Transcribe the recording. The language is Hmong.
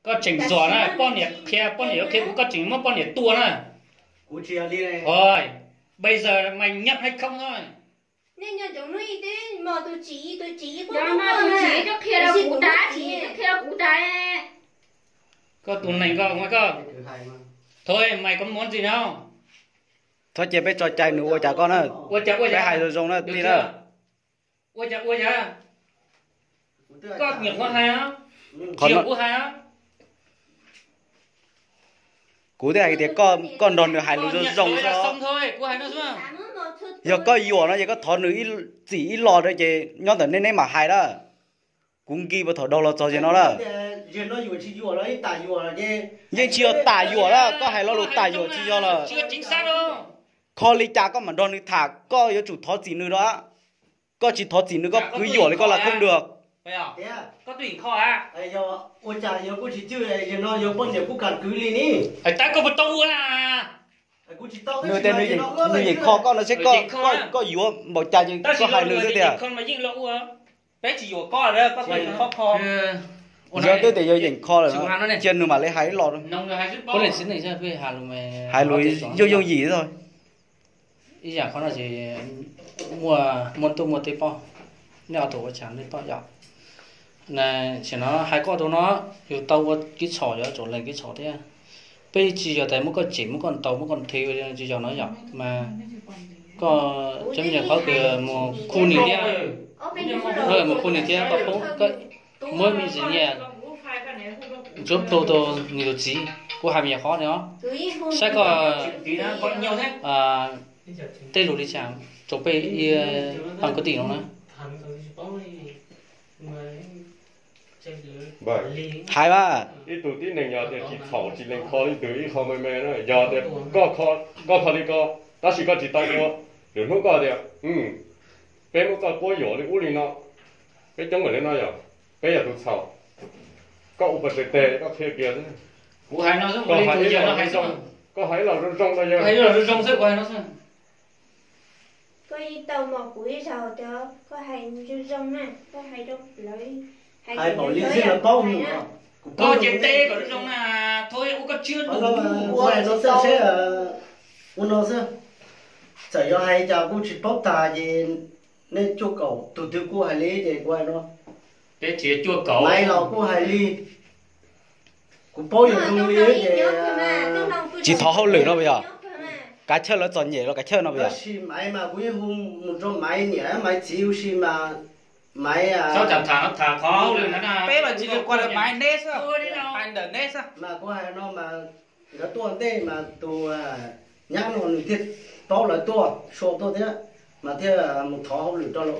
Koj tseem zom na, poj niam qhia, poj niam yuav qhia kuv, koj tseem muab poj niam tua na. Oj, bây giờ mày nhận hay không thôi. Koj tus neeg koj, koj, thôi mày có muốn gì không? Txhob cia peb tso cai nws ua cas koj na. Peb hais zoo zoo na tij na. Ua cas ua cas? Koj nyuam qhuav hais, qhov kuv hais. Kuv twb hais tias koj nrog nws hais lus zoo zoo xwb. Yog koj yuam no ces koj thov nws txim ib los ces nyob ntawm nej neb mam hais lawm. Kuv nki puas thaum dhau los txog zaum no lawm. Yeej tsis yog tam yuam lawm, koj hais lo lus tam yuam tsis yog lawm. Kho li cas koj mam nrog nws tham, koj yuav tsum thov txim nws da. Koj tsis thov txim nws, koj kwv yuam li koj la khooj dua. Nws tias nws yeem kho koj no seb koj yuav npaum cas ces koj hais nws xwb tiag. Yog twb tias yog yeem kho lawm, cia nws mam li hais ib los. Hais lus yooj yooj yim xwb. Ib yam qhov no ces muaj, muaj ntuj muaj teb paub, nej ob tug ua cas nej paub yom. Tam sim no hais koj tus no, yus tau ua kev txhaum, yuav tsum lees kev txhaum thiab. Peb tsis yog tias muab koj cem, muab koj ntaus, muab koj nthi, tsis yog no yom, mas koj cov me nyuam qhuav kws mus khu nim thiab, mus khu nim thiab, koj poob, muab me ntsis nyiaj ntsuab plhu rau nws tus txiv, kuv hais me nyuam qhuav no, saib koj tej lus li cas rau peb ib pab kwv tij no na. Hais mas, ib tug tib neeg yog tias tsis txhaum tsis lees kho leej twg ib qho me me na, yog tias koj kho li ko, tab sis koj tsis tau ua, lwm hnub koj tias, peb muab koj quab yuam li ub li no, peb coob npaum li no yog, peb yog tus txhaum, koj ua pas tes tes koj qhia kiag xwb. Koj hais ib los zoo zoo rau yawg. Koj yeej tau mos kuv ib zaug tias koj hais zoo zoo na, koj hais rau lawv, hais npaum li xwb lawv paub mus. Koj ces teb kom zoo zoo na, thov ua koj tsiab lus. Ua no xwb, txawm yog hais cas kuj tsis paub tag ces nej cuaj kaum tus twg kuj hais li ces kuv hais no. Maiv los kuj hais li. Kuv paub yog zoo li ces tsis thov hauj lwm no puas yog? Kav chawj lawv txom nyem los kav chawj no puas yog? Tab sis Maiv mas kuv yeej hu mus rau Maiv niam Maiv txiv huv si mas Maiv, peb mas tsis kua Maiv neb xwb, hais ntawm neb xwb. Mas kuv hais no mas nkawd tuaj ntej mas tus nyab no nws thiaj paub lawv tuaj, Sua tuaj thiab, mas thiaj mus thov hauj lwm rau lawv.